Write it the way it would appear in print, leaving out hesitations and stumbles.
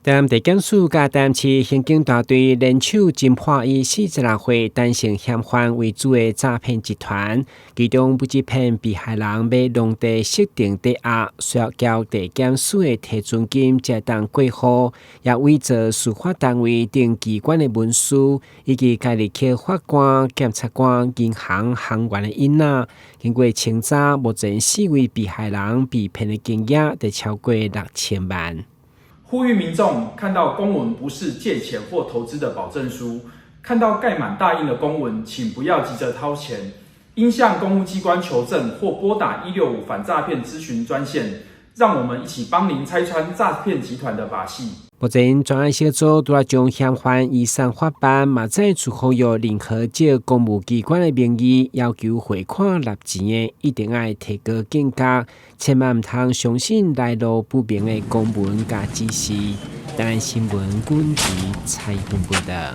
台南地檢署佮台南市刑警大隊聯手偵破以46歲單姓嫌犯為主的詐騙集團，其中不止騙被害人買農地設定抵押，需要交地檢署的提存金才會當過戶，也偽造司法單位等機關的文書，以及家己去法官、檢察官、銀行行員的印仔。經過清查，目前四位被害人被騙的金額就超過6000萬。呼籲民眾看到公文不是借錢或投資的保證書，看到蓋滿大印的公文，請不要急着掏錢，應向公務機關求證或撥打165反詐騙諮詢專線，讓我們一起幫您拆穿詐騙集團的把戲。目前專案小組除了將嫌犯移送法辦，嘛再次呼籲任何借公務機關的名義要求匯款納錢的，一定愛提高警覺，千萬毋通相信來路不明的公文佮指示。台灣新聞軍事採訪報道。